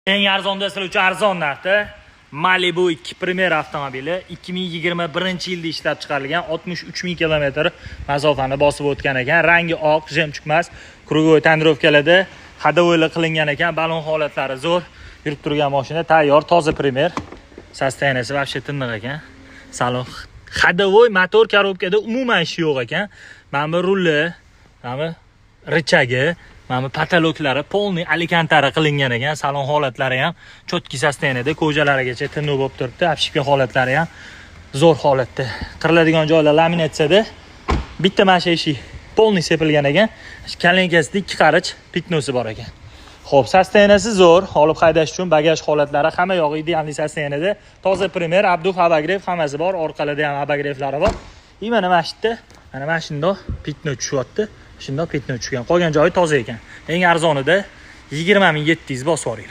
Eng arzonda sizlar uchun arzon narxda Malibu 2 Premier avtomobili, 2021 yilda ishlab chiqarilgan, 63 ming kilometr masofani bosib o'tgan ekan. Rangi oq, жемчуг emas, круговой тонировка larda, ходовой lar qilingan ekan, balon holatlari zo'r. Yurib turgan mashina, tayyor, toza Premier. Состояние si вообще tiniq ekan. Salon, ходовой, motor, коробка da umuman ishi yo'q ekan. Mana bu ruli, mana bu рычаг i, mana bu потолок lari полный алькантара qilingan ekan. Salon holatlari ham чёткий состояние da, кожа larigacha tiniq bo'lib turibdi. Обшивка holatlari ham zo'r holatda. Qiriladigan joylar laminatsiyada. Bitta mana shu eshik полный sepilgan ekan. Коленка sida ikki qarich пятно si bor ekan. Xo'p, состояние si zo'r, olib haydash uchun bagaj holatlari, hamma yog'i идеальный состояние da. Toza Premier, обдув, обогрев hammasi bor, orqalarda ham обогрев lari bor. И mana shu yerda, mana shundoq пятно tushyapti. Shundoq пятно tushgan. Qolgan joyi toza ekan. Eng arzonida 20 700 bosib yuboringlar.